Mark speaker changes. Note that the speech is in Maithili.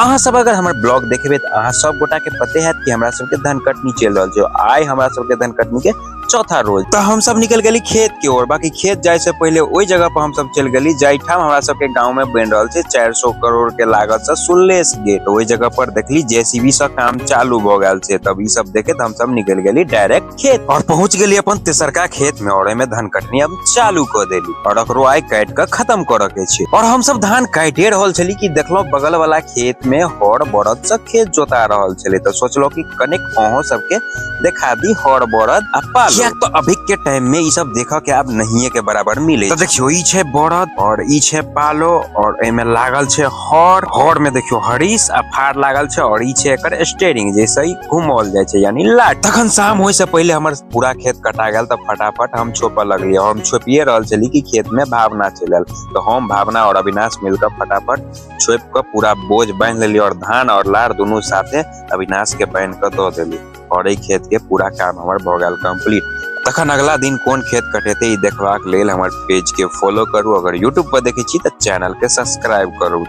Speaker 1: अहाँ सब अगर हमर ब्लॉग देखेबै तऽ अहाँ सब गोटा के पते हैत कि हमरा सबके धन कटनी चलि रहल छै। आइ हमरा सबके धन कटनी के चौथा रोज। तऽ हम सब निकल गेली खेत के ओर। बाकी खेत जाय से पहिले ओहि जगह पर हम सब चलि गेली जाहिठाम हमरा सबके गांव में बनि रहल छै 400 करोड़ के लागत से सुलेश गेट। ओहि जगह पर देखली जेसीबी से काम चालू भऽ गेल छै। तब ई सब देखैत हम सब निकल गेली डायरेक्ट खेत और पहुंच गेली अपन तेसरका खेत में और एमे धान कटनी अब चालू कर देली और ओकरो आइ काटि के खत्म करऽ के छै। और हम सब धान काटे रहल छली कि देखलहुँ बगल वाला खेत में हर बरद से खेत जोता रहल छलै। तऽ सोचलहुँ कि कनिक अहों सबके देखा दी हर बरद आ पालो, कियाक तऽ अभी के टाइम में ई सब देखऽ के आब नहिये के बराबर मिले। तऽ देखियो ई छै बरद और ई छै पालो और एमे लागल छै हर। हर में देखियो हरीश आ फार लागल छै और ई छै एकर स्टेयरिंग जैसे ई घुमाओल जाइ छै यानी लाट। तखन शाम होय से पहिले हमर पूरा खेत कटा गेल तऽ फटाफट हम छोपऽ लगलियै। हम छोपिए रहल छली कि खेत में भावना चलि आयल। तऽ हम भावना और अविनाश मिलकर फटाफट छोपि कऽ पूरा बोझ बान्हि लेलियै और धान और लार दुनू साथे अविनाश के बान्हि कऽ दऽ देली और एहि खेत के पूरा काम हमर भऽ गेल कंप्लीट। तखन अगला दिन कोन खेत कटेतै ई देखबाक लेल हमर पेज के फॉलो करू। अगर यूट्यूब पर देखै छी तऽ चैनल के सब्सक्राइब करू।